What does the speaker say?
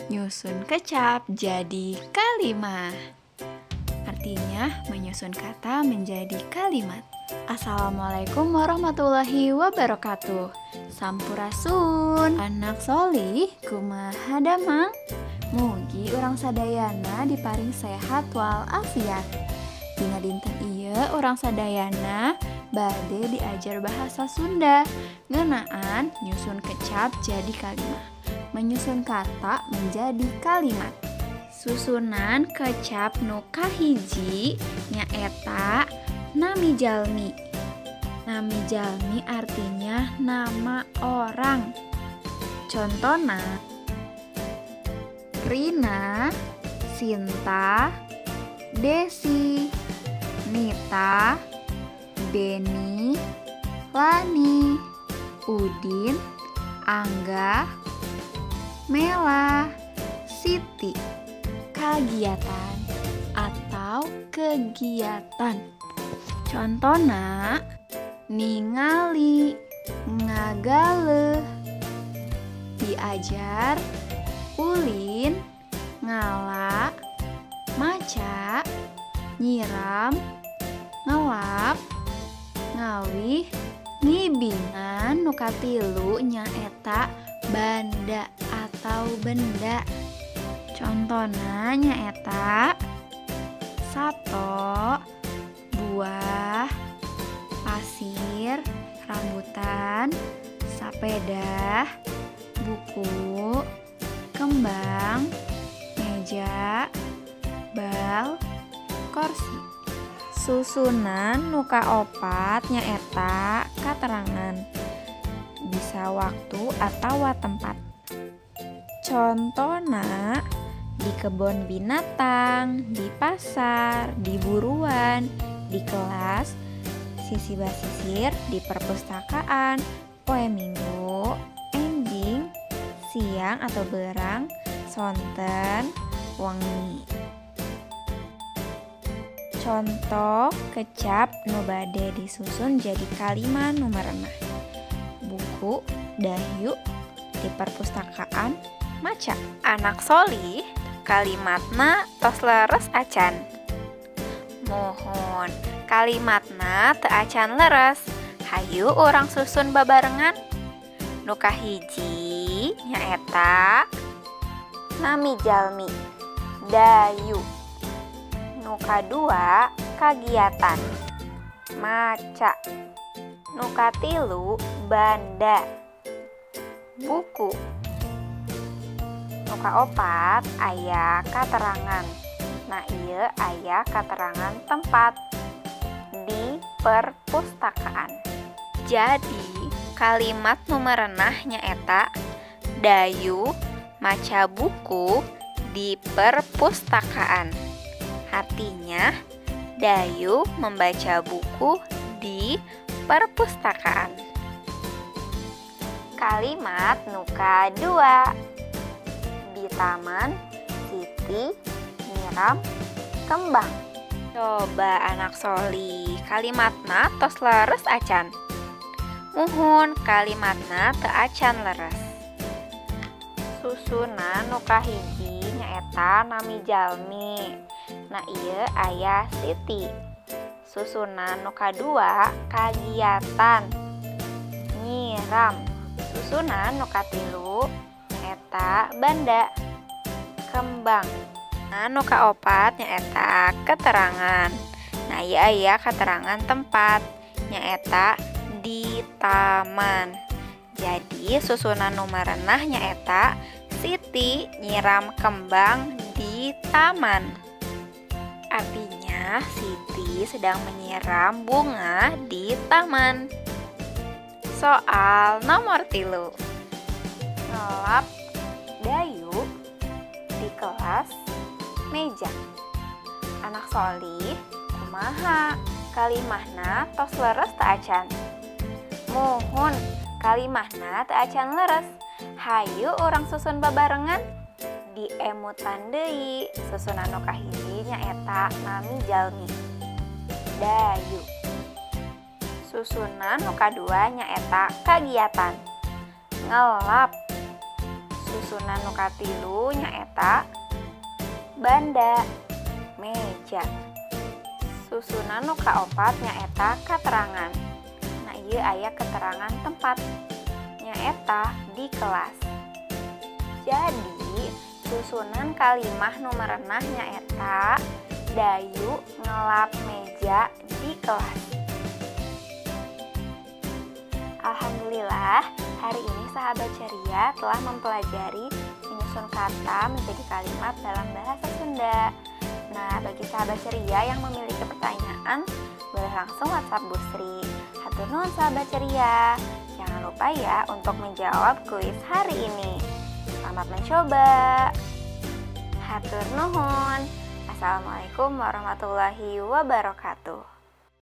Nyusun kecap jadi kalimah. Artinya menyusun kata menjadi kalimat. Assalamualaikum warahmatullahi wabarakatuh. Sampurasun. Anak solih kumaha damang. Mugi urang sadayana diparing sehat walafiat. Dina dinten ieu urang sadayana bade diajar bahasa Sunda ngeunaan nyusun kecap jadi kalimah. Menyusun kata menjadi kalimat. Susunan kecap nu kahiji nyaeta nami jalmi. Nami jalmi artinya nama orang. Contona Rina, Sinta, Desi, Nita, Beni, Lani, Udin, Angga, Mela, Siti. Kagiatan atau kegiatan. Contona ningali, ngagaleuh, diajar, ulin, ngala, maca, nyiram, ngelap, ngawih, ngibingan. Nu katilu nyaeta banda atau benda. Contona nyaeta sato, buah, pasir, rambutan, sapeda, buku, kembang, meja, bal, kursi. Susunan nu kaopat nyaeta katerangan. Bisa waktu atawa tempat. Contona di kebun binatang, di pasar, di buruan, di kelas, sisi basisir, di perpustakaan, poe minggu, enjing, siang atau berang, sonten, wengi. Contoh kecap nu bade disusun jadi kalimat nu merenah. Buku, dayu, di perpustakaan, maca. Anak solih, kalimatna tos leres acan. Muhun, kalimatna teu acan leres. Hayu urang susun babarengan. Nu kahiji nyaeta nami jalmi, dayu. Nu kadua kagiatan, maca. Nu katilu banda, buku. Nu kaopat aya katerangan. Nah ieu aya katerangan tempat di perpustakaan. Jadi kalimat nu merenah nyaeta dayu maca buku di perpustakaan. Artinya Dayu membaca buku di perpustakaan. Kalimat nu kadua, di taman, Siti nyiram kembang. Coba anak soli, kalimatna tos leres acan. Muhun, kalimatna teu acan leres. Susunan nu kahiji nyaeta nami jalmi. Nah ieu aya Siti. Susunan nu kadua kagiatan, nyiram. Susunan nu katilu nyaeta banda, kembang. Nah nu kaopat nyaeta keterangan. Nah ieu aya keterangan tempat nyaeta di taman. Jadi susunan nu merenah nyaeta Siti nyiram kembang di taman. Artinya Siti sedang menyiram bunga di taman. Soal nomor 3. Ngelap Dayu di kelas meja. Anak solih kumaha kalimahna tos leres teu acan. Muhun, kalimahna teu acan leres. Hayu urang susun babarengan. Diemutan deui susunan nu kahiji nyaeta nami jalmi, dayu. Susunan nu kadua nyaeta kagiatan, ngelap. Susunan nu katilu nyaeta banda, meja. Susunan nu kaopat nyaeta katerangan. Nah, ieu aya keterangan tempat nyaeta di kelas. Jadi, susunan kalimah nu merenah nyaeta Dayu ngelap meja di kelas. Alhamdulillah, hari ini sahabat ceria telah mempelajari menyusun kata menjadi kalimat dalam bahasa Sunda. Nah, bagi sahabat ceria yang memiliki pertanyaan, boleh langsung WhatsApp Bu Sri. Hatur nuhun sahabat ceria. Jangan lupa ya untuk menjawab kuis hari ini. Selamat mencoba. Hatur nuhun. Assalamualaikum warahmatullahi wabarakatuh.